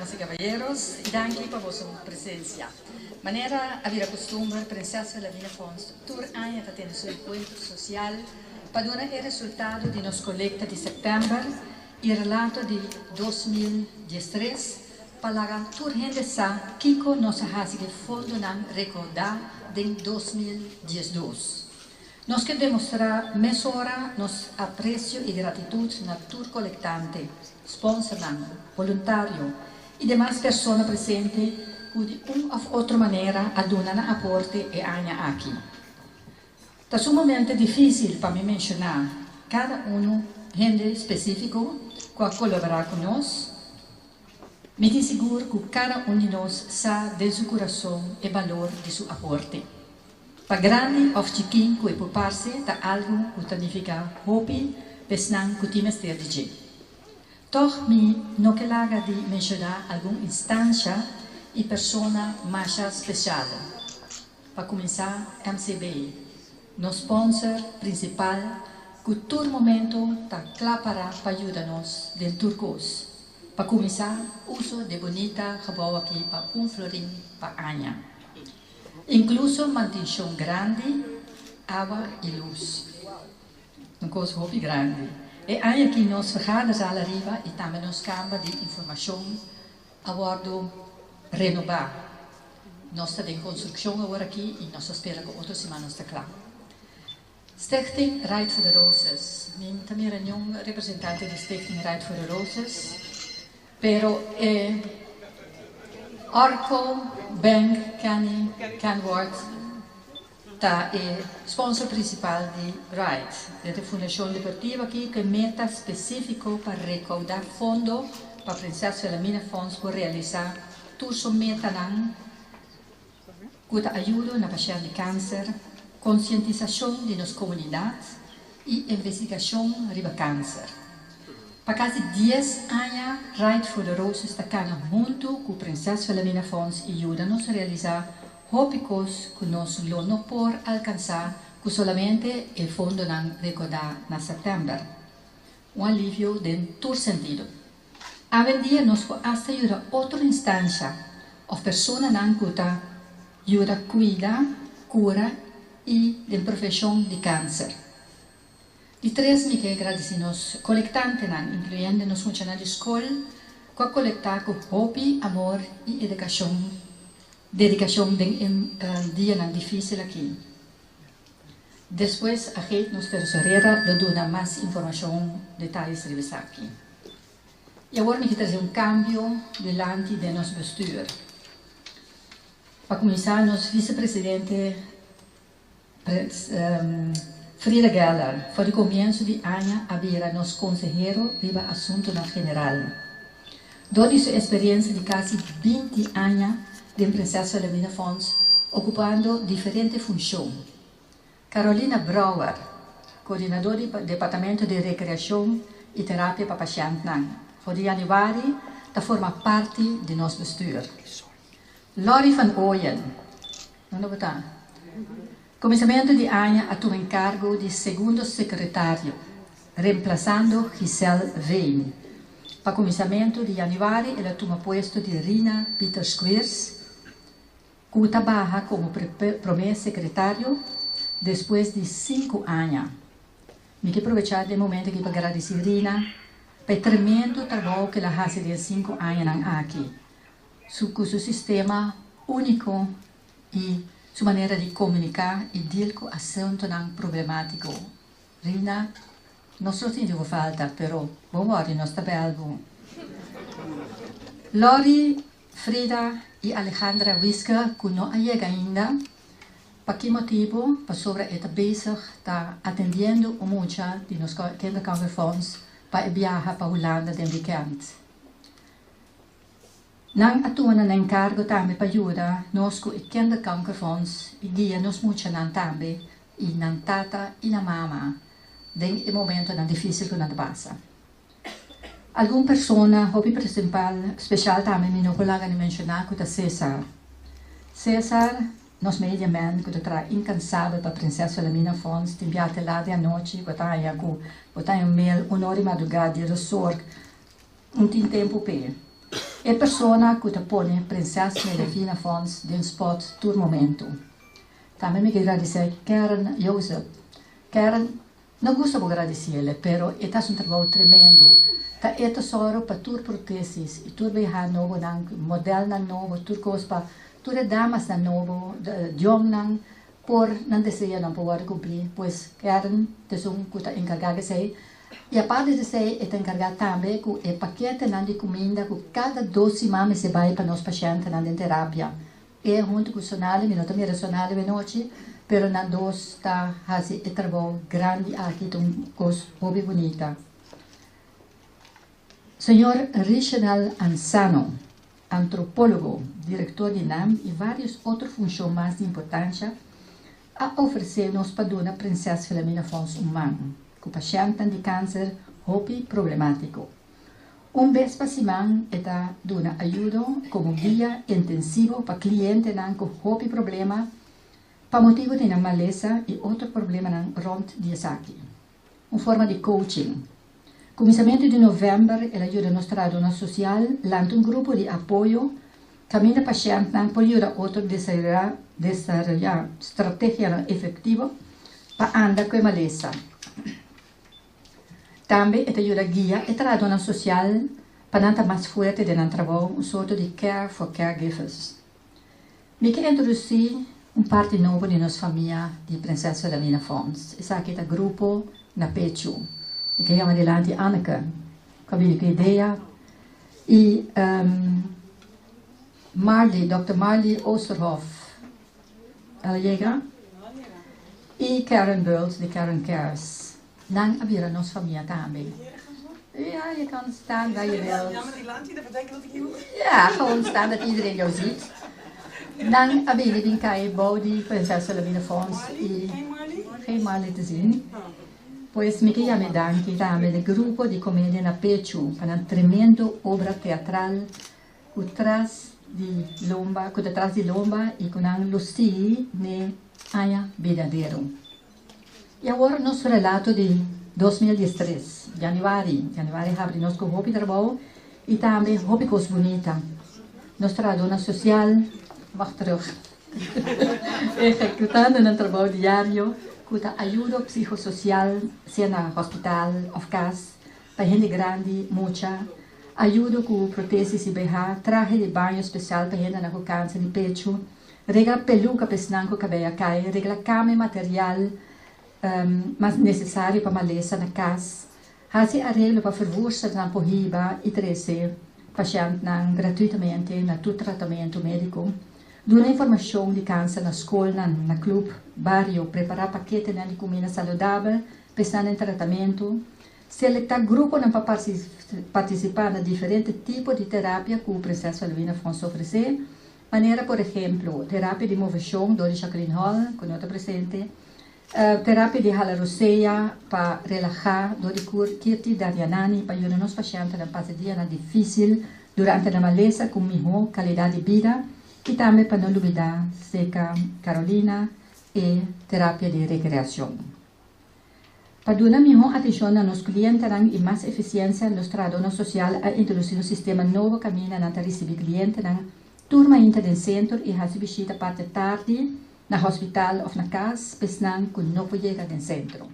Damas y caballeros, y danki pa boso presencia. Manera a bira custumber, Prinses Wilhelmina Fonds tur aña ta tene su encuentro social pa duna e resultado di nos colecta di september y relato di 2013 pa laga tur hende sa kico nos a haci cu e fondonan recauda den 2012. Nos ke demostrá mesora nos apresio i gratitut na tur kolektante, sponsornan, boluntario i demas persona presente ku di un òf otro manera a duna nan aporte e aña aki. Ta sumamente difísil pa mi menshoná kada unu hende spesífiko ku a kolaborá ku nos. Mi tin sigur ku kada un di nos sa den su kurason e balor di su aporte. Pa grandi òf chikin ku e por parse ta algu ku ta nifiká hopi pa esnan ku tin mester di dje. Tòg mi no ke laga di menshoná algun instansha i persona masha spesial. Pa kuminsá MCB, nos sponsor prinsipal ku tur momentu ta kla pará pa yuda nos den tur kos. Pa kuminsá, uso di e bunita gebou aki pa un florin pa aña. Inkluso mantenshon grandi, awa i lus. Un kos hopi grandi. E aña aki nos vergaderzaal ariba i tambe nos kamba di informashon a wòrdu renobá. Nos ta den konstrukshon awor aki i nos ta spera ku otro siman nos ta kla. Stichting Ride for the Roses. Mi ta mira niun representante di Stichting Ride for the Roses, pero e Arco Bank Kenny Kenworth ta e sponsor principal di Ride. E ta e fundacion deportivo aki cu e meta specifico pa recauda fondo pa Prinses Wilhelmina Fonds por realisa tur su metanan ku ta ayudo na pashènt di kanser, konsientisashon di nos komunidat i investigashon riba kanser. Pa kasi dies aña Ride for the Roses ta kana huntu ku Prinses Wilhelmina Fonds i yuda nos realisá hopi kos ku nos lo no por alkansá ku solamente e fondonan rekodá na sèptèmber. Un alivio den tur sentido. Awendia nos por asta yuda otro instansha òf personanan ku ta yuda kuida, kura i den profeshon di kanser. Di tres mi ke gradisí nos kolektantenan, inkluyendo nos muchanan di skol ku a kolektá ku hopi amor i edukashon dedikashon den e dianan difísil aki. Despues a geet nos tesorera lo duna mas informashon detayes riba esaki. I awor mi ke trese un kambio dilanti den nos bestuur. Pa kuminsá nos visepresidente Frida Geller for di komienso di aña a bira nos konsehero riba asuntunan general. Dor di su esperiensia di kasi 20 aña den Prinses Wilhelmina Fonds okupando diferente funshon. Carolina Brouwer, koordinador di Departamento di Rekreashon i Terapia pa Pashèntnan, for di yanüari ta forma parti di nos bestuur. Lori van Ooyen, unda bo ta? Kuminsamentu di aña a tuma enkargo di segundo sekretario, remplasando Giselle Veen. Pa kuminsamentu di yanüari el a tuma puesto di Rina Pieter-Squeers, ku ta baha komo promé sekretario despues di sinku aña. Mi ke probechá den momento aki pa gradisí Rina pa e tremendo trabou ku el a hasi den e sinku añanan aki. Su ku su sistema úniko i su manera di komuniká i deal ku asuntunan problemátiko. Rina, nos lo sinti bo falta, pero bon wòrdu nos ta bèl bo. Lori, Frida i Alejandra Wiske ku no a yega ainda. Pa ki motibu? Pasobra e ta bezig ta atendiendo un mucha di nos Kinderkankerfonds pa e biaha pa Hulanda den wikènt. Nan a tuma nan enkargo tambe pa yuda nos ku e Kinderkankerfonds i guia nos muchanan tambe i nan tata i nan mama den e momentonan difísil ku nan ta pasa. Algun persona hopi principal special tambe mi no por laga di menciona cu ta Cesar. Cesar, nos media man cu ta traha incansabel pa Prinses Wilhelmina Fonds, tin bia te laat di anochi bo ta haña cu bo ta haña un mail un ora di madruga di resort, un tin tempo p'e. E persona ku ta pone Prinses Wilhelmina Fonds den spot tur momento. Tambe mi ke gradisé Karen Joseph. Karen, no gusta bo gradisiele, pero e ta hasi un trabou tremendo. Ta e ta sòru pa tur protesis i tur BH nobonan, modelnan nobo, tur kos pa tur e damasnan nobo, jongnan por nan deseonan por wòrdu kumplí. Pues Karen ta esun ku ta enkargá ku esei. I aparte di esei e ta enkargá tambe ku e paketenan di kuminda ku kada dos siman mester bai pa nos pashentenan den terapia. E huntu ku Sonali, mi no ta mira Sonali awenochi, pero nan dos ta hasi e trabou grandi aki, ta un kos hopi bunita. Señor Richenel Ansano, antropólogo, direktor di nam i vários otro funshon mas di importansha, a ofresé nos pa duna Prinses Wilhelmina Fonds un man ku pashèntnan di kanser hopi problemátiko. Un bes pa siman e ta duna ayudo komo guia intensivo pa klientenan ku hopi problema pa motibu di nan malesa i otro problemanan rònt di esaki. Un forma di coaching. Kuminsamentu di novèmber el a yuda nos trahadónan sosial lanta un grupo di apoyo kaminda pashèntnan por yuda otro desaroyá strategianan efektivo pa anda ku e malesa. Tambe e ta yuda guia e trahadónan sosial pa nan ta mas fuerte den nan trabou, un sorto di care for caregivers. Mi ke introdusí un parti nobo di nos famia di Prinses Wilhelmina Fonds. Esaki ta Grupo Na Pechu. Mi ke yama dilanti Anneke, ku a bini ku idea, i Marley, Dòkter Marley Oosterhof, el a yega, i Karen Bult di Karen Cares. Nan a bira nos famia tambe. Ja, je kan staan waar je wilt. Ja, gewoon staan dat iedereen jou ziet. Nan a bini bin kai bou di Prinses Wilhelmina Fonds i geen Marley te zien. Pues mi ke yama e danki tambe di grupo di Comedia na Pechu pa nan tremendo obra teatral ku tras di lomba, ku ta tras di lomba i ku nan lo sigui n'e aña berdadero. I awor nos relato di 2013, januari. Januari habri nos ku hopi trabou i tambe hopi kos bunita. Nos trahadónan sosial, wacht terug, ehekutando nan trabou diario ku ta ayudo psikososial, sea na hospital òf kas, pa hende grandi, mucha, ayudo ku protesis i BH, trahe di baño spesial pa hendenan ku kanser di pechu, Regla peluka pa esnan ku kabei a kai, regla kama i material mas nesesario pa malesa na kas, hasi areglo pa vervoersternan por hiba i trese pashèntnan gratuitamente na tur tratamentu médiko, duna informashon di kanser na skolnan, na klup, bario, prepará paketenan di kuminda saludabel pa esnan den tratamentu, selektá gruponan pa partisipá na diferente tipo di terapia ku Prinses Wilhelmina Fonds ofresé, Manera por ehemplo, terapia di moveshon dor di Jacqueline Hall, ku no ta presente, terapia di hala rosea pa relahá dor di Kirti Daryanani pa yuda nos pashentenan pasa dianan difísil durante nan malesa ku mihó kalidat di bida i tambe pa no lubidá seka Carolina e terapia di rekreashon. Pa duna mihó atenshon na nos klientenan i mas efisiensia, nos trahadónan sosial a introdusí un sistema nobo kaminda nan ta risibí klientenan tur mainta den sentro i hasi bishita parti tardi na hospital òf na kas pa esnan ku no por yega den sentro.